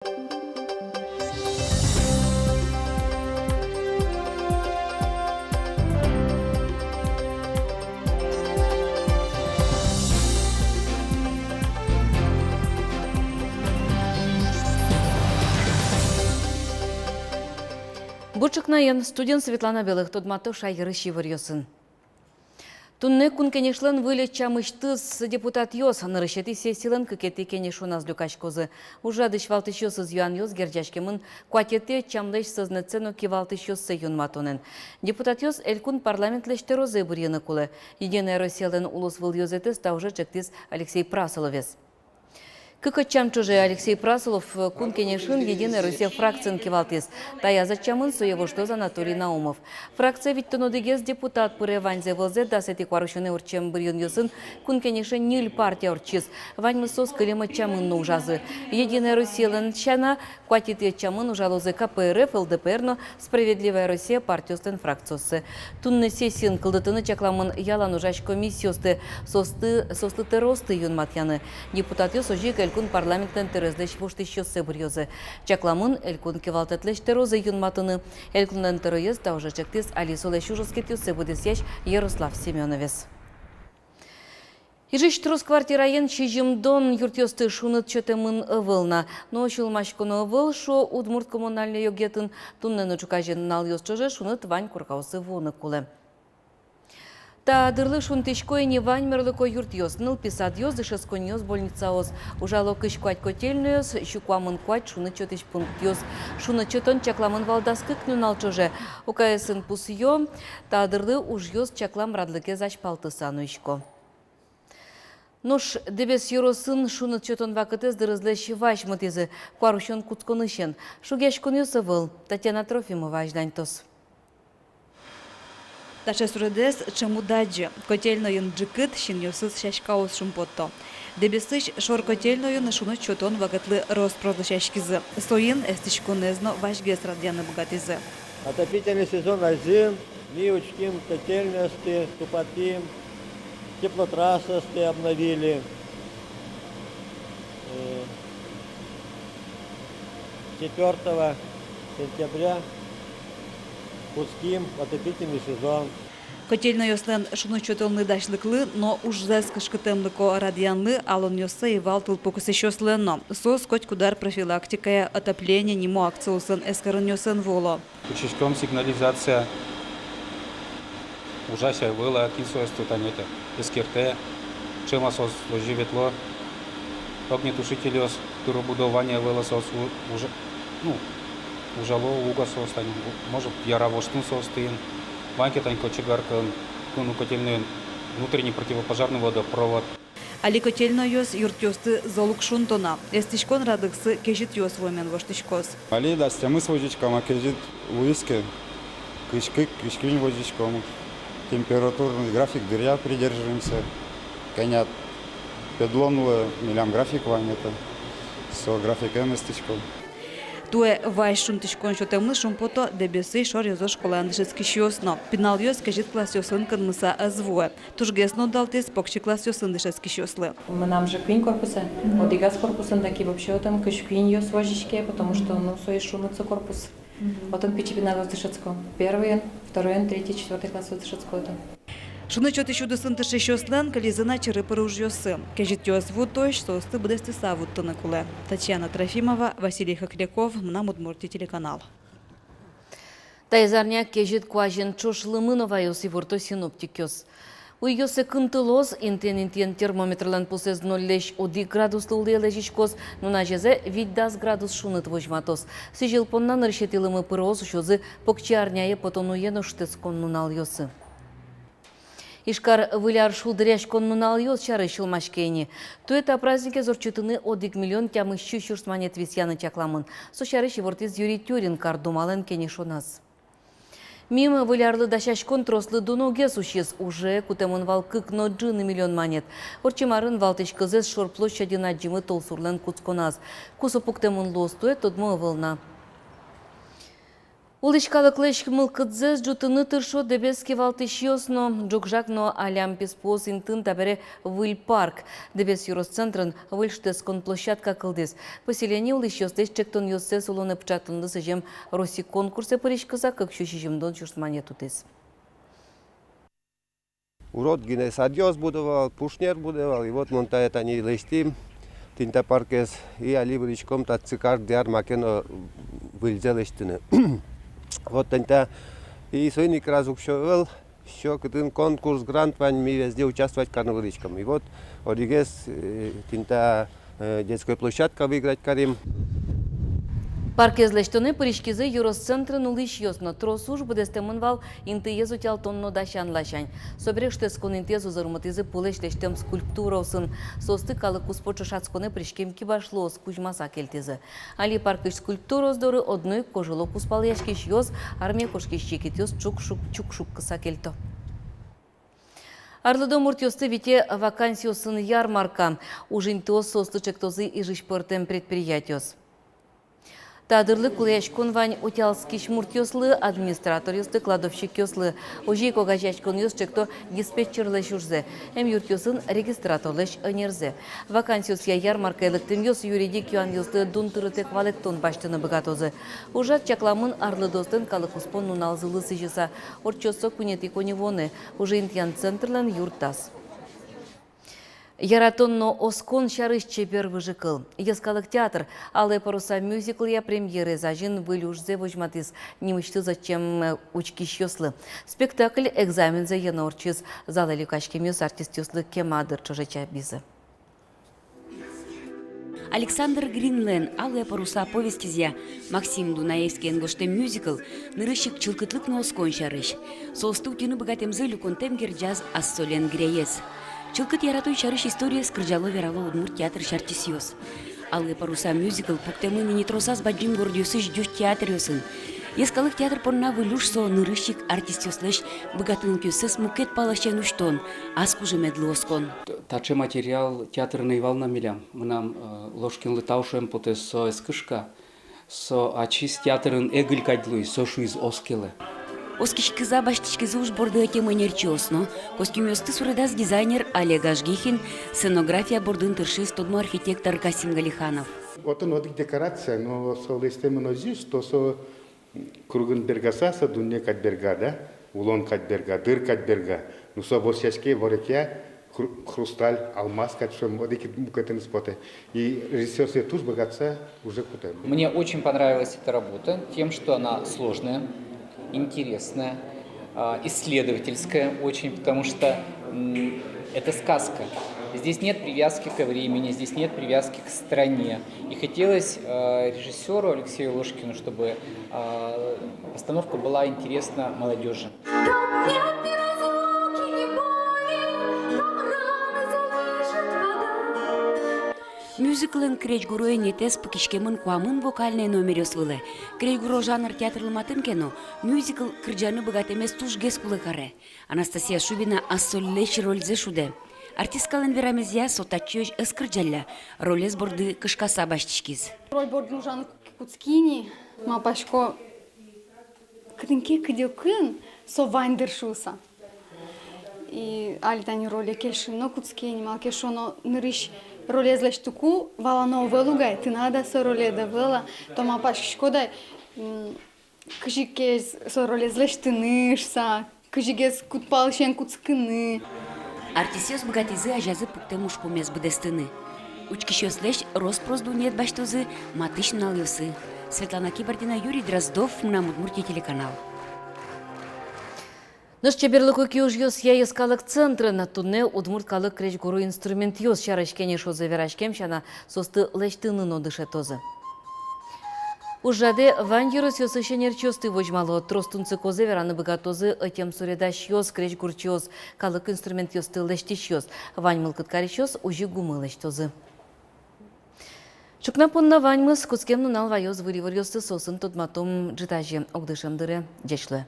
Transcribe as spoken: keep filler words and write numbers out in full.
Бур ӵукнаен, студиын Светлана Белых. Тодмато шаерысь иворъёсын. Туннэ Кун Кенешлэн выль ӧтчамысьтыз депутатъёс нырысетӥ сессилэн кыкетӥ кенешоназ люкаськозы. Ужрадысь валтӥсьёсыз юанъёс герӟаськемын куатетӥ ӧтчамлэсь сӧзнэтсэ но кивалтӥсьёссэ юнматонэн. Депутатъёс Элькун парламентлэсь тӧрозэ бырйыны кулэ. «Единая Россиялэн» улосвыл ёзэтэз та уже ӵектӥз Алексей Прасоловез. Кык ӧтчам ӵоже Алексей Прасолов Кун Кенешын «Единая Россия» фракциен кивалтӥз. Таяз ӧтчамын сое воштоз Анатолий Наумов. Фракцие витьтон одӥгез депутат пыре. Ваньзэ вылзэ дасэтӥ куарусёнэ ортчем бырйонъёсын Кун Кенеше ньыль партия ортчиз. Ваньмыз соос кылем ӧтчамын но ужазы. «Единая Россиялэн» сяна, куатетӥ ӧтчамын ужалозы КПРФ, ЛДПР но «Справедливая Россия» партиослэн фракциоссы. Туннэ сессиын кылдытыны чакламын ялан ужась комиссиосты, соосты, соослы тӧроосты юнматъяны. Депутатъёс озьы ик Элькун парламентлэн тӧрезлэсь воштӥсьёссэ быръёзы. Чакламын Элькун кивалтэтлэсь тӧрозэ юнматыны. Элькунлэн тӧроез та уже ӵектӥз али солэсь ужоскетъёссэ быдэсъясь Ярослав Семёновез. Ижысь трос квартираен сизьымдон юртъёсты шуныт сётэмын ӧвӧл на. Но сюлмаськоно ӧвӧл, шуо «Удмурт коммунальной» ёгетын. Туннэ но ӵуказе нуналъёс ӵоже шуныт вань коркаосы вуыны кулэ. Та дырлы шунтӥсько ини вань мерлыко юртъёс: нылпи садъёс, дышетсконъёс, больницаос. Ужало кызь куать котельнойёс, сю куамын куать шуныт сётӥсь пунктъёс. Шуныт сётон чакламын вал дас кык нунал ӵоже. УКС-ын пусъё, та дырлы ужъёс чаклам радлыкез азьпалтыса нуисько. Нош Дэбес ёросын шуныт сётон вакытэз дырызлэсь вазь мытӥзы, куарусён кутсконысен. Шугъяськонъёс ӧвӧл. Татьяна Трофимова азьланьтоз. Таӵе суредэз ӵем уд адӟы. Котельнойын ӝикыт, синъёсыз сяськаос шумпотто. Дэбесысь шор котельнойын шуныт сётон вакытлы рос-прос дасяськизы. Соин эстӥськонэз но вазьгес радъяны быгатӥзы. Отопительный сезон азьын ми учким котельнойёсты, тупатӥм, теплотрассаосты обновили. Э, четвёртого сентября кутским отопительный сезон. Котельнойёслэн шуныт сётонлы дасьлыклы но ужзэс кышкытлыко радъянлы алонъёссэ ӧй вал тылпу кысӥсьёслэн но. Соос котькуд ар профилактикая отопление нимо акциосын эскеронъёсын вуо. Учкиськом сигнализация, ужась-а ӧвӧл-а, кин соосты тани эскертэ, ӵем-а соос озьы ветло. Огнетушительёс, турбобудование ӧвӧл-а соос у-, ужа-, ну, ужало, уг-а соос тани, может, яра воштыны соосты ини. Вань ке тани кочегаркаын, ну, котельнойын внутренний противопожарный водопровод. Али котельнойёс юртъёсты зол уг шунто на. Эстӥськон радлыксы кезьытъёс вуэмен воштӥськоз. Али дас тямыс возиськом, а кезьыт луиз ке, кызь кык, кызь куинь возиськом. Температурный график дыръя придерживаемся. Кӧня педлон луэ, милям график вань, это, со графикен эстӥськом. Туэ вазь шунтӥськон сётэмлы шумпото Дэбесысь шор ёзо школаын дышетскисьёс но. Пиналъёс кезьыт классъёсын кынмыса ӧз вуэ. Тужгес но удалтӥз покчи классъёсын дышетскисьёслы. Мынам же куинь корпусэ, мгм, одӥгаз корпусын, таки вообще отын кызь куиньёс возиське, потому что, ну, со ещё шуныт со корпус. Мгм. Отын пичи пиналъёс дышетско. Первойын, второйын, третий, четвёртый классъёс дышетско отын. Шуныт сётӥсь удысын тыршисьёслэн кылизы на чыры-пыры ужъёссы. Кезьытъёс вутозь, соосты быдэстыса вуттыны кулэ. Татьяна Трофимова, Василий Хохряков, «Мынам Удмуртие» телеканал. Таиз арня кезьыт куазен ӵош лымы но ваёз, иворто синоптикъёс. Уйёсы кынтылоз, интыен-интыен термометрлэн пусэз нольлэсь одӥг градуслы улэ лэзиськоз, нуназе вить-дас градус шуныт возьматоз. Сӥзьыл понна нырысетӥ лымы пырыос усёзы покчиарняе потон уе но шутэтскон нуналъёсы. Ижкар Выль ар шулдыръяськон нуналъёс сярысь сюлмаське ини. Туэ та праздникез ортчытыны одӥг миллион тямыс сю сюрс манет висъяны чакламын. Со сярысь ивортӥз Юрий Тюрин Кардумалэн кенешоназ. Мим Выль арлы дасяськон трослы дуногес усиз. Уже кутэмын вал кык но ӝыны миллион манет. Ортчем арын валтӥсь кылзэс шор площадьын адӟимы толсурлэн кутсконаз. Ку со пуктэмын луоз, туэ тодмо ӧвӧл на. Улӥсь калыклэсь мылкыдзэс ӝутыны тыршо Дэбес кивалтӥсьёс но. Ӝогжак но алям писпуос интыын табере выль парк. Дэбес ёрос центрын выль шутэтскон площадка кылдӥз. Поселение улӥсьёслэсь ӵектонъёссэс улонэ пыӵатонлы сӥзем Россиысь конкурсэ пыриськыса кык сю сизьымдон сюрс манет утӥз. Урод гинэ садъёс будо вал, пушнер будо вал, и вот мон тае тани лэсьтӥм тӥни та паркез, и али выриськом татчы каждый ар маке но выльзэ лэсьтыны. Вот тӥни та, и соин ик раз уксё ӧвӧл, ещё кытын конкурс, грант вань, ми везде участвовать карыны выриськом. И вот одӥгез, э, тӥни та э, детской площадка выиграть карим. Паркез лэсьтонэ пыриськизы ёрос центрын улӥсьёс но. Трос уж быдэстэмын вал интыез утялтон но дасян ласянь. Собере шутэтскон интыез узырмытӥзы пулэсь лэсьтэм скульптураосын. Соосты калык куспо ӵошатсконэ пыриськем кибашлыос кузьмаса кельтӥзы. Али паркысь скульптураос доры одно ик кожало кузпалъяськисьёс, армие кошкись егитъёс чукшук-, чукшуккыса кельто. Арлыдо муртъёсты вите вакансиосын ярмарка. Уж интыос соосты ӵектозы Ижысь пӧртэм предприятиос. Та дырлы кулэяськон вань утялтӥськись муртъёслы, администраторъёслы, кладовщикъёслы. Озьы ик огазеяськонъёс ӵекто диспетчерлэсь ужзэ, эмъюртъёсын регистраторлэсь ӧнерзэ. Вакансиосъя ярмаркае лыктэмъёс юридик юанъёслы дун тырытэк валэктон басьтыны быгатозы. Ужрад чакламын арлыдоослэн калык куспо нуналзылы сӥзьыса. Ортчоз со куинетӥ коньывуонэ. Ужинтыян центрлэн юртаз. Яратон но оскон сярысь чебер выжыкыл. Йӧскалык театр «Алые паруса» мюзиклъя премьерез азьын выль ужзэ возьматӥз, нимысьтыз ӧтем учкисьёслы. Спектакль экзамензэ йӧно ортчиз, залэ люкаськемъёс артистъёслы кема дыр ӵоже чабизы. Александр Гринлэн «Алые паруса» повестезъя Максим Дунаевскиен гожтэм мюзикл нырысь ик чылкытлык но оскон сярысь. Соосты утьыны быгатэмзэ люконтэм герӟаз ас солэн гиряез. Чылкыт яратон сярысь историез кырӟало-верало удмурт театрысь артистъёс. «Алые паруса» мюзикл пуктэмын ини тросаз бадӟым городъёсысь ӟуч театръёсын. Йӧскалык театр понна выль уж со нырысь ик артистъёслэсь быгатонлыкъёссэс мукет паласен усьтон, ас кужымедлы оскон. Таӵе материал театрын ӧй вал на милям. Мынам, э, Ложкинлы тау шуэм потэ, со эз кышка, со ачиз театрын эгыль кадь луиз, со шуиз: оскелэ. Оскиськыса басьтӥськизы уж борды ӧтем ӧнерчиос но. Костюмъёсты суредаз дизайнер Олег Ажгихин, сценография бордын тыршиз тодмо архитектор Касим Галиханов. Отын одӥг декорация, но со лэсьтэмын озьы, что со кругын бергаса, со дунне кадь берга, да, улон кадь берга, дыр кадь берга. Ну, со ворсъяське, ворекъя, хру-, хрусталь, алмаз кадь, шуом, одӥг мукетыныз потэ. И режиссёр сое туж быгатыса уже кутэ. Мне очень понравилась эта работа тем, что она сложная, интересная, а, исследовательская очень, потому что, м, это сказка. Здесь нет привязки ко времени, здесь нет привязки к стране. И хотелось, э, режиссёру Алексею Ложкину, чтобы, э, постановка была интересна молодёжи. Мюзиклын крезьгуро инетэз пыкиськемын куамын вокальной номеръёс вылэ. Крезьгуро жанр театрлы матын ке но, мюзикл кырӟаны быгатэмез тужгес кулэ каре. Анастасия Шубина ас соллэсь рользэ шудэ. Артисткалэн верамезъя, со татчыозь ӧз кырӟалля, ролез борды кышкаса басьтӥськиз. Роль бордын ужаны ку-, кутски ни, малпасько, кытын ке кыдёкын со вань дыр шуыса. И али тани роле кельшыны но кутски ни, малы ке шуоно, нырысь ролез лэсьтыку, валано ӧвӧл ук ай, тынад-а со ролед, ӧвӧл-а, то малпаськиськод ай, м, кызьы ке со ролез лэсьтыны шуыса, кызьы ке кудпалысен кутскыны. Артистъёс быгатӥзы азязы пуктэм ужпумез быдэстыны. Учкисьёслэсь рос-прос дунъет басьтозы матысь нуналъёсы. Светлана Кибардина, Юрий Дроздов, «Мынам Удмуртие» телеканал. Нош чеберлыко киужъёсъя йӧскалык центрын туннэ удмурт калык крезьгуро инструментъёс сярысь кенешозы. Вераськем сяна, соосты лэсьтыны но дышетозы. Ужраде вань ёросъёсысь ӧнерчиосты возьмало. Трос тунсыкозэ вераны быгатозы ӧтем суредасьёс, крезьгурчиос, калык инструментъёсты лэсьтӥсьёс. Вань мылкыд карисьёс озьы гумы лэсьтозы. Ӵукна понна ваньмыз. Кутскем нунал ваёз выль иворъёсты, соосын тодматом ӝытазе. Огдышем дыре. Ӟеч луэ.